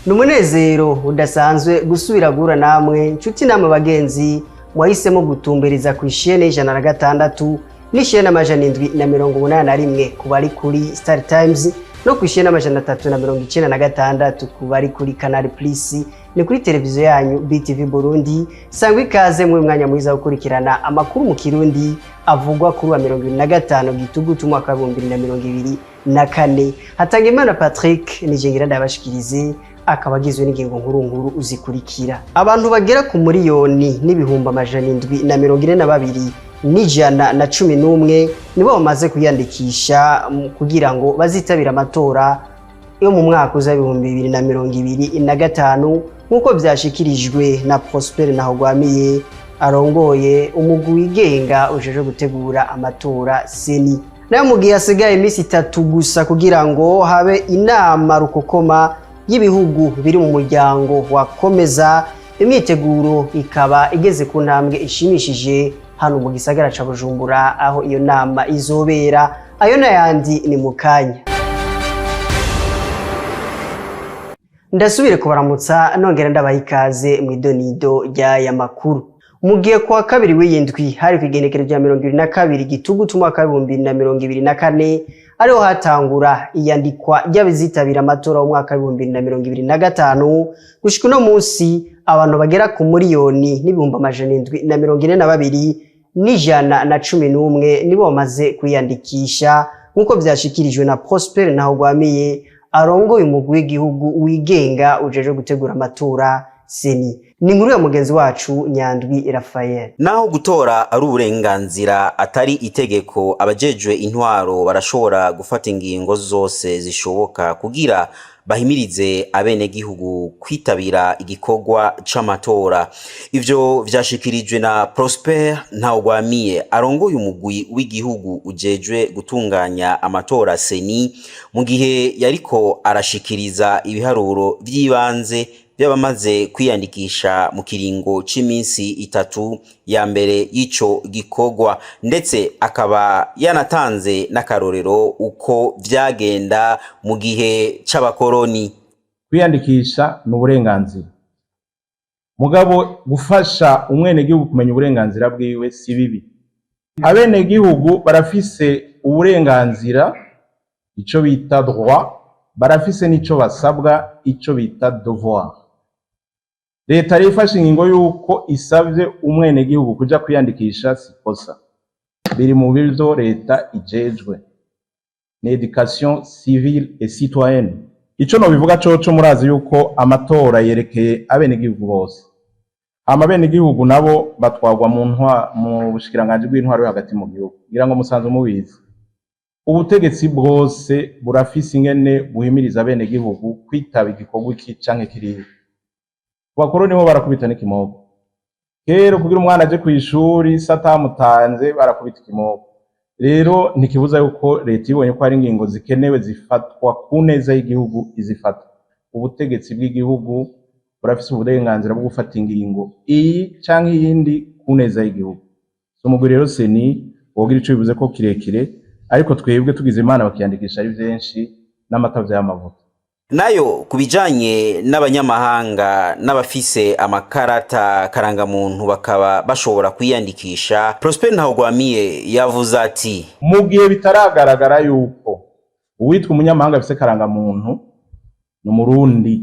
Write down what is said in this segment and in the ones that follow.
Ni umunezero udasanzwe gusubira guhura namwe, nshuti namwe bagenzi mwahisemo gutumbereza ku ishene 106 n'ishene 781 ku bari kuri Star Times, no ku ishene 396 ku bari kuri Canal Plus. Ni kuri televiziyo yanyu BTV Burundi. Sangwa ikaze muri mwanya mwiza wo gukurikirana amakuru mu Kirundi avugwa kuri wa 25 Gitugutu umwaka wa 2024. Hatangimana Patrick nije ndabashikirize, akaba agizwe n'ingingo nkuru nkuru uzikurikira: abantu bagera ku 1,742,111 nibo bamaze kwiyandikisha kugira ngo bazitabire amatora yo mu mwaka uza 2025, nk'uko vyashikirijwe na Prosper Ntahogwamiye arongoye umugwi wigenga ujejwe gutegura amatora CENI. Nayo mu gihe hasigaye iminsi 3 gusa kugira ngo habe inama rukokoma y'ibihugu biri mu muryango wa COMESA, imyiteguro ikaba igeze ku ntambwe ishimishije hano mu gisagara ca Bujumbura aho iyo nama izobera. Ayo n'ayandi ni mu kanya. Ndasubire kubaramutsa, nongera ndabaha ikaze mu idonido ry'aya makuru. Mu gihe kuwa kabiri w'iyindwi, hari kw'igenekerezo rya 22 Gitugutu umwaka wa 2024, ariho hatangura iyandikwa ry'abizitabira amatora y'umwaka wa 2025, gushika uno munsi abantu bagera ku 1,742,111 nibo bamaze kwiyandikisha, nk'uko vyashikirijwe na Prosper Ntahogwamiye arongoye umugwi w'igihugu wigenga ujejwe gutegura amatora CENI. Ni inkuru ya mugenzi wacu Nyandwi Rafael. Naho gutora ari uburenganzira atari itegeko, abajejwe intwaro barashobora gufata ingingo zose zishoboka kugira bahimirize abenegihugu kwitabira igikorwa c'amatora. Ivyo vyashikirijwe na Prosper Ntawugwamiye arongoye umugwi w'igihugu ujejwe gutunganya amatora CENI, mu gihe yariko arashikiriza ibiharuro vy'ibanze by'abamaze kwiyandikisha mu kiringo c'iminsi 3 ya mbere y'ico gikorwa, ndetse akaba yanatanze n'akarorero uko vyagenda mu gihe c'abakoroni. Kwiyandikisha ni uburenganzira, mugabo gufasha umwenegihugu kumenya uburenganzira bwiwe si bibi. Abenegihugu barafise uburenganzira, ico bita droit, barafise n'ico basabwa, ico bita devoir. Leta rero ifashe ingingo y'uko isavye umwenegihugu kuja kwiyandikisha, si kosa, biri mu bivyo leta ijejwe, ni éducation civile et citoyenne. Ico nobivuga coco, murazi yuko amatora yerekeye abenegihugu bose, hama abenegihugu nabo batwarwa mu bushikiranganji bw'intwaro yo hagati mu gihugu. Ngira ngo musanzwe mubizi. Ubutegetsi bwose burafise ingene buhimiriza abenegihugu kwitaba igikorwa iki canke kiriya. Ku bakoroni bo barakubita n'ikimoko. Kera kugira umwana aje kw'ishuri se atamutanze, barakubita ikimoko. Rero ntikibuza yuko leta ibonye ko hari ingingo zikenewe zifatwa ku neza y'igihugu, izifata. Ubutegetsi bw'igihugu burafise uburenganzira bwo gufata ingingo iyi canke iyindi ku neza y'igihugu. So umugwi rero CENI wogira ico bivuze ko kirekire, ariko twebwe tugize Imana bakiyandikisha ari vyinshi, n'amata vy'amavuta. Nayo ku bijanye n'abanyamahanga n'abafise amakarata karangamuntu bakaba bashobora kwiyandikisha, Prosper Ntawugwamiye yavuze ati: Mu gihe bitaragaragara yuko uwitwa umunyamahanga afise karangamuntu ni Umurundi,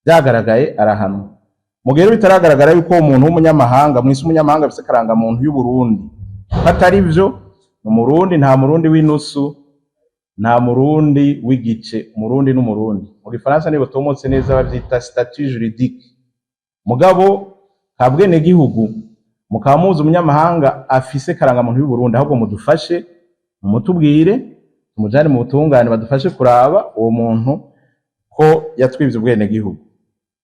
vyagaragaye arahanwa. Mu gihe rero bitaragaragara yuko uwo muntu w'umunyamahanga mwise umunyamahanga afise karangamuntu y'Uburundi, ko atari vyo, ni Umurundi. Nta Murundi w'inusu, nta Murundi w'igice, Umurundi n'Umurundi. Mu gifaransa nibo tomotse neza, bavyita statut juridique. Mugabo ka bwenegihugu, mukaba muzi umunyamahanga afise karangamuntu y'Uburundi, ahubwo mudufashe mumutubwire, tumujane mu butungane, badufashe kuraba uwo muntu ko yatwivye ubwenegihugu.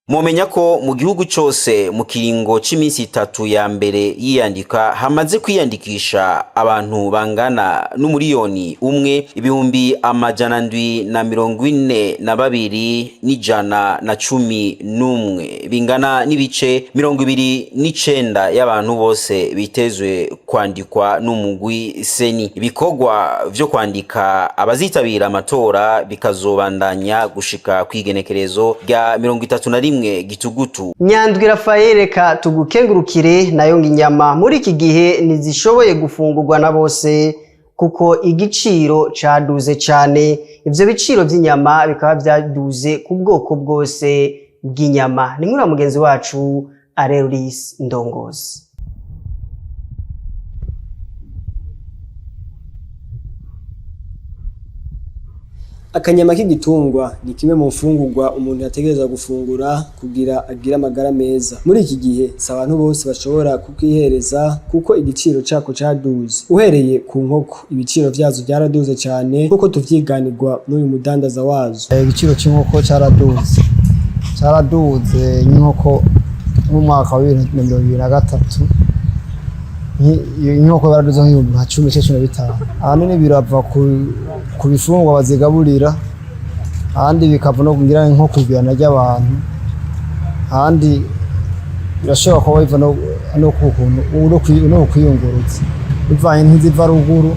Mwomenya ko mu gihugu cose mu kiringo c'iminsi 3 ya mbere yiyandika hamaze kwiyandikisha abantu bangana n'umuriyoni 1 742 111, bingana n'ibice 29 y'abantu bose bitezwe kwandikwa n'umugwi CENI. Ibikorwa vyo kwandika abazitabira amatora bikazobandanya gushika kw'igenekerezo rya 31 Gitugutu. Nyandwi Rafael, reka tugukengurukire. Nayo ngo inyama muri iki gihe ntizishoboye gufungurwa na bose kuko igiciro caduze cane. Ivyo biciro vy'inyama bikaba vyaduze ku bwoko bwose bw'inyama. Ni nkuru ya mugenzi wacu Arerulis Ndongozi. Akanyama k'igitungwa ni kimwe mu mfungurwa umuntu yategerezwa gufungura kugira agire amagara meza. Muri iki gihe si abantu bose bashobora kukihereza kuko igiciro cako caduze. Uhereye ku nkoko, ibiciro vyazo vyaraduze cane nkuko tuvyiganirwa n'uyu mudandaza wazo. Igiciro cy'inkoko cyaraduze, cyaraduze nk'inkoko mu mwaka wa 2023 inkoko baraduze nk'ibihumbi nka 10 canke 15. Ahanini birava ku bifungurwa bazigaburira, ahandi bikava no kugira nko kugwirana ry'abantu, ahandi birashobora kuba biva no ku kuntu no kwiyungurutsa bivanye ntiziva ruguru.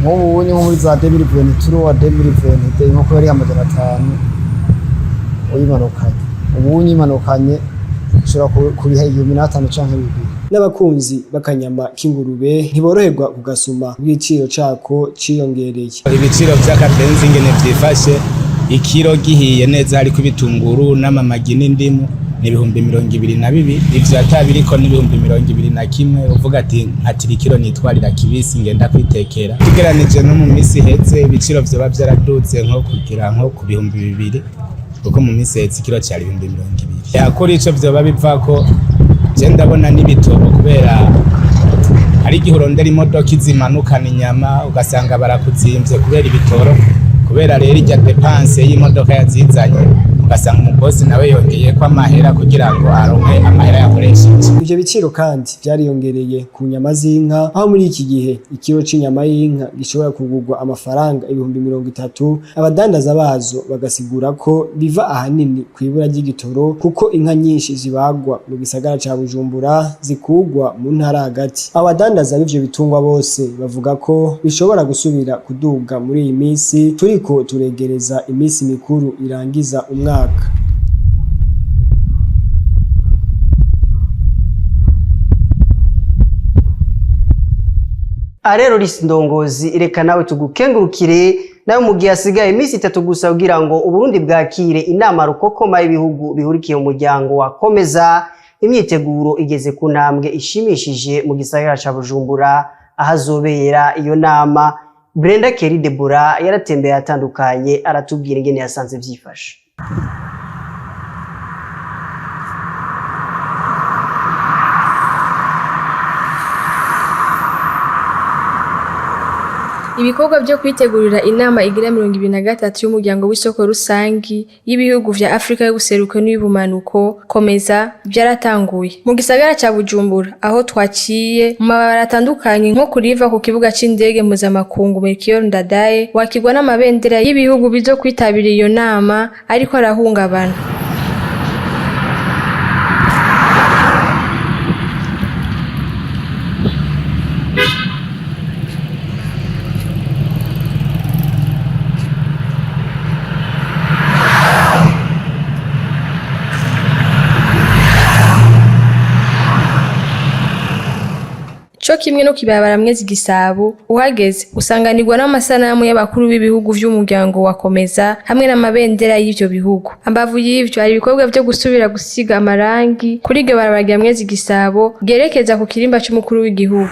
Nk'ubu nko muri za 2023 wa 2022 inkoko yari 500 uyimanukanye, ubu uyimanukanye ushobora kuriha 1500 canke 2000. N'abakunzi b'akanyama k'ingurube ntiboroherwa kugasuma bw'igiciro cako ciyongereye. Ibiciro vy'akabenzi ingene vyifashe, ikiro gihiye neza hariko ibitunguru n'amamagi n'indimu ni 22,000, ivyo atabiriko ni 21,000. Uvuga ati nkatira ikiro nitwarira kibisi ngenda kwitekera. Tugeranije no mu misi iheze, ibiciro vyoba vyaraduze nko kugira nko ku 2000, kuko mu misi iheze ikiro cari 20,000. Yakuri ico vyoba bivako, je ndabona n'ibitobo, kubera hari igihe urondera imodoka izimanukana inyama ugasanga barakuzimvye kubera ibitoro, kubera rero irya dépense y'imodoka yazizanye, ugasanga umubosi nawe yongeyeko amahera kugira ngo aronke amahera yakoresheje. Ivyo biciro kandi vyariyongereye ku nyama z'inka, aho muri iki gihe ikiro c'inyama y'inka gishobora kugurwa amafaranga 30,000. Abadandaza bazo bagasigura ko biva ahanini kw'ibura ry'igitoro, kuko inka nyinshi zibagwa mu gisagara ca Bujumbura zikugwa mu ntara hagati. Abadandaza b'ivyo bitungwa bose bavuga ko bishobora gusubira kuduga muri iyi minsi turiko turegereza iminsi mikuru irangiza umwaka. Arerulis Ndongozi, reka nawe tugukengurukire. Nawe mu gihe hasigaye iminsi 3 gusa kugira ngo Uburundi bwakire inama rukokoma y'ibihugu bihurikiye mu muryango wa COMESA, imyiteguro igeze ku ntambwe ishimishije mu gisagara ca Bujumbura ahazobera iyo nama. Brenda Kelly Deborah yaratembeye atandukanye, aratubwira ingene yasanze vyifashe. Ibikorwa vyo kwitegurira inama igira 23 y'umuryango w'isoko rusangi y'ibihugu vya Afrika y'ubuseruko n'iy'ubumanuko COMESA vyaratanguye. Mu gisagara ca Bujumbura aho twaciye mu mabarabara atandukanye, nko kuriva ku kibuga c'indege mpuzamakungu Melchior Ndadaye, wakirwa n'amabendera y'ibihugu bizo kwitabira iyo nama ariko arahungabana. Co kimwe no kibarabara Mwezi Gisabo, uhageze usanganirwa n'amasanamu y'abakuru b'ibihugu vy'umuryango wa COMESA hamwe n'amabendera y'ivyo bihugu. Ambavu y'ivyo, hari ibikorwa vyo gusubira gusiga amarangi kuri iryo barabara rya Mwezi Gisabo ryerekeza ku kirimba c'umukuru w'igihugu.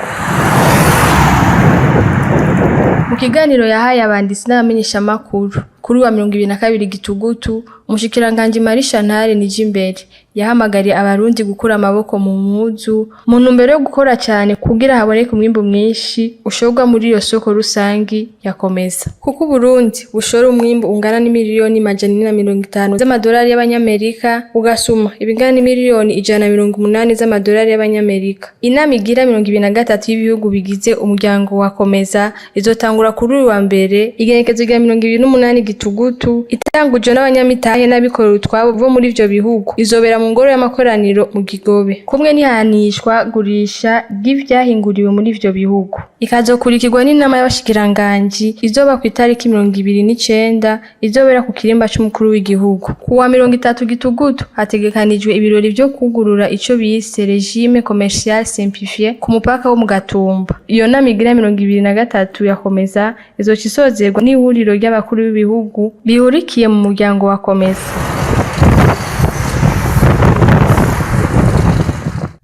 Mu kiganiro yahaye abanditsi n'abamenyeshamakuru kuri wa 22 Gitugutu, umushikiranganji Marie Chantal Nijimbere Yahamagariye Abarundi gukura amaboko mu mpuzu mu ntumbero yo gukora cyane kugira haboneke umwimbu mwinshi ushorwa muri iyo soko rusangi ya COMESA. Kuko Uburundi bushora umwimbu ungana n'imiliyoni 450 z'amadolari y'Abanyamerika, ugasuma ibingana n'imiliyoni 180 z'amadolari y'Abanyamerika. Inama igira 23 y'ibihugu bigize umuryango wa COMESA izotangura kuri uyu wa mbere, igenekezo rya 28 Gitugutu, itangujwe n'abanyamitahe n'abikorera utwabo bo muri ivyo bihugu. Izobera mu ngoro y'amakoraniro mu Kigobe, kumwe n'ihanishwa gurisha ry'ivyahinguriwe muri ivyo bihugu. Ikazokurikirwa n'inama y'abashikiranganji izoba ku itariki 29, izobera ku kirimba c'umukuru w'igihugu. Ku wa 30 Gitugutu hategekanijwe ibirori vyo kwugurura ico bise régime commercial simplifié ku mupaka wo mu Gatumba. Iyo nama igira 23 ya COMESA izoca isozerwa n'ihuriro ry'abakuru b'ibihugu bihurikiye mu muryango wa COMESA.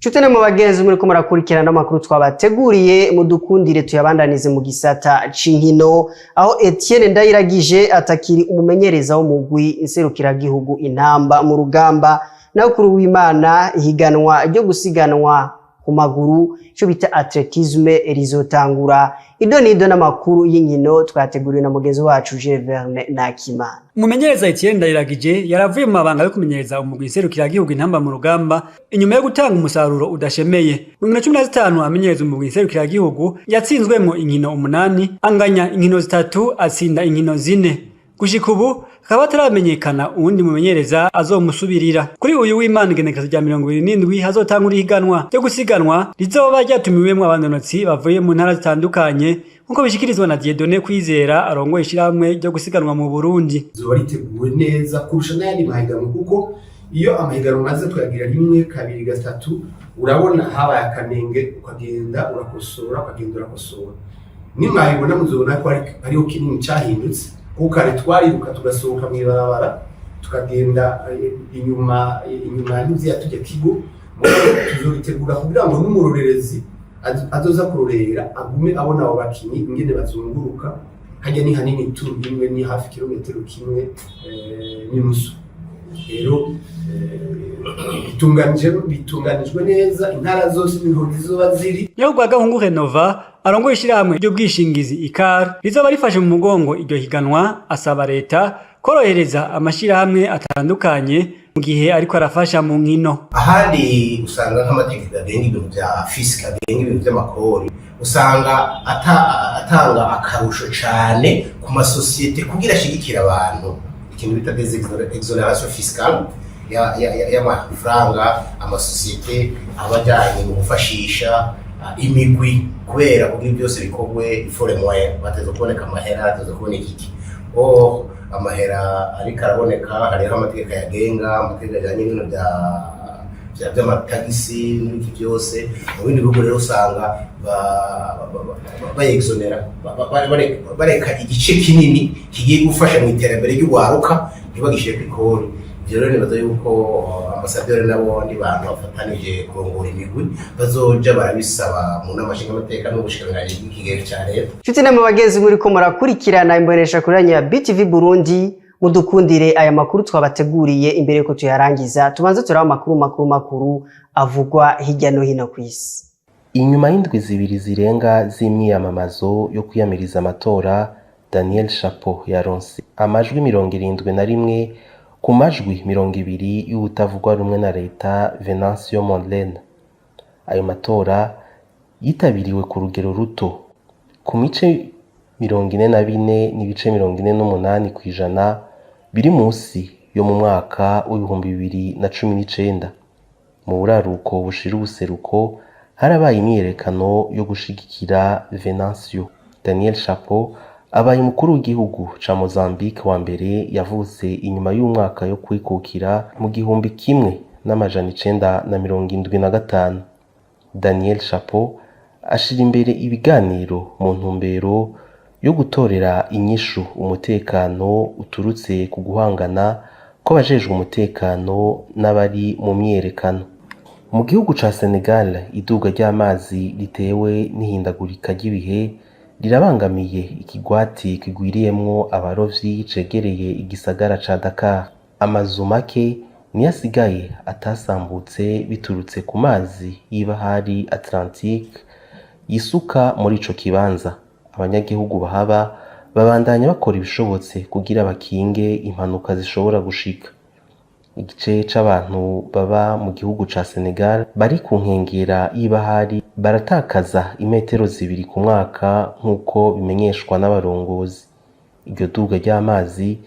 Nshuti mu bagenzi, muriko murakurikirana amakuru twabateguriye, mudukundire tuyabandanize mu gisata c'inkino, aho Etienne Ndayiragije atakiri umumenyereza w'umugwi nserukiragihugu Intamba mu Rugamba. Naho kuri w'Imana, ihiganwa ryo gusiganwa ku maguru, ico bita athlétisme, rizotangura. Ido nido n'amakuru y'inkino twateguriwe na mugenzi wacu Verne Nakimana. Umumenyereza Etienne Ndayiragije yaravuye mu mabanga yo kumenyereza umugwi nserukiragihugu Intamba mu Rugamba inyuma yo gutanga umusaruro udashemeye. Mu 2015 amenyereza umugwi nserukiragihugu yatsinzwemwo inkino 8, anganya inkino 3, atsinda inkino 4. Gushika ubu hakaba hataramenyekana uwundi mumenyereza azomusubirira. Kuri uyu w'Imana, igenekerezo rya 27, hazotangura ihiganwa ryo gusiganwa rizoba ryatumiwemwo abanonotsi bavuye mu ntara zitandukanye, nk'uko bishikirizwa na Dieudonné Kwizera arongoye ishirahamwe ryo gusiganwa mu Burundi. Zoba riteguwe neza kurusha n'ayandi mahiganwa, kuko iyo amahiganwa maze tuyagira rimwe, kabiri, gatatu, urabona habaye akanenge, ukagenda urakosora, ukagenda urakosora. Nimwabibona muzobona ko hariho kinini cahindutse, kuko kare twariruka tugasohoka mw'ibarabara, tukagenda inyuma inyuma y'inzu tujya kigo. Tuzoritegura kugira ngo n'umurorerezi azoza kurorera agume abona abo bakinyi ingene bazunguruka. Hajya ni hanini, turu imwe ni hafi kilometero kimwe n'inusu. Rero bitunganijwe neza, intara zose niho zizoba ziri. Nyarugwa Gahungu Renova arongoye ishirahamwe ry'ubwishingizi ICAR rizoba rifashe mu mugongo iryo higanwa, asaba leta korohereza amashirahamwe atandukanye mu gihe ariko arafasha mu nkino. Ahandi usanga nk'amategeko agenga ibintu bya fiscal, agenga ibintu by'amakori, usanga atanga akarusho cane ku masosiyete kugira ashigikire abantu, ikintu bita des exonération fiscale y'amafaranga amasosiyete aba ajyanye mu gufashisha imigwi. Kubera kugira byose bikorwe, il faut les moyens, bateza kuboneka amahera, hateza kuboneka iki. Oh, amahera ariko araboneka, hariho amategeko ayagenga, amategeko ajyanye n'ibintu bya by'amatagisi n'ibiki byose. Mu bindi bihugu rero usanga bayexonera, bareka igice kinini kigiye gufasha mu iterambere ry'urwaruka ntibagishire ku ikori. Ivyo rero nibaza yuko ambasaderi n'abandi bantu bafatanije kurongora imigwi bazoja barabisaba mu nama nshingamateka n'ubushikiranganji bw'ikigega ca leta. Nshuti namwe bagenzi muriko murakurikirana imbonesha kuri ya BTV Burundi, mudukundire aya makuru twabateguriye, imbere yuko tuyarangiza tubanze turabe amakuru makuru makuru avugwa hirya no hino ku isi. Inyuma y'indwi 2 zirenga z'imyiyamamazo yo kwiyamiriza amatora, Daniel Chapo yaronse amajwi 71 ku majwi 20 y'uwutavugwa rumwe na leta Venancio Mondlane. Ayo matora yitabiriwe ku rugero ruto, ku mice 44.48%, biri munsi yo mu mwaka w'2019. Mu buraruko bushira ubuseruko harabaye imyiyerekano yo gushigikira Venancio. Daniel Chapo abaye umukuru w'igihugu ca Mozambique wa mbere yavutse inyuma y'umwaka yo kwikukira mu 1975. Daniel Chapo ashira imbere ibiganiro mu ntumbero yo gutorera inyishu umutekano uturutse ku guhangana kw'abajejwe umutekano n'abari mu myiyerekano. Mu gihugu ca Senegal, iduga ry'amazi ritewe n'ihindagurika ry'ibihe rirabangamiye ikigwati kigwiriyemwo abarovyi cegereye igisagara ca Dakar. Amazu make niyo asigaye atasambutse biturutse ku mazi y'ibahari Atlantique yisuka muri ico kibanza. Abanyagihugu bahaba babandanya bakora ibishobotse kugira bakinge impanuka zishobora gushika. Igice c'abantu baba mu gihugu ca Senegal bari ku nkengera y'ibahari baratakaza imetero 2 ku mwaka, nk'uko bimenyeshwa n'abarongozi. Iryo duga ry'amazi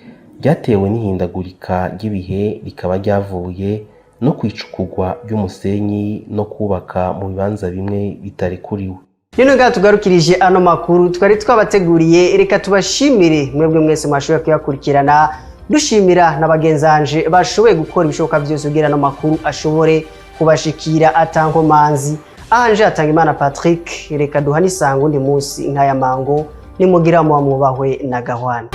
ryatewe n'ihindagurika ry'ibihe, rikaba ryavuye no kw'icukurwa ry'umusenyi no kubaka mu bibanza bimwe bitarekuriwe. Nino ngaha tugarukirije ano makuru twari twabateguriye. Reka tubashimire mwebwe mwese mwashoboye kuyakurikirana, dushimira na bagenzanje bashoboye gukora ibishoboka byose kugira ano makuru ashobore kubashikira atankomanzi. Ahanje hatanga Imana Patrick. Reka duhane isango undi munsi nk'aya mango. Nimugira muba mwubahwe na gahwana.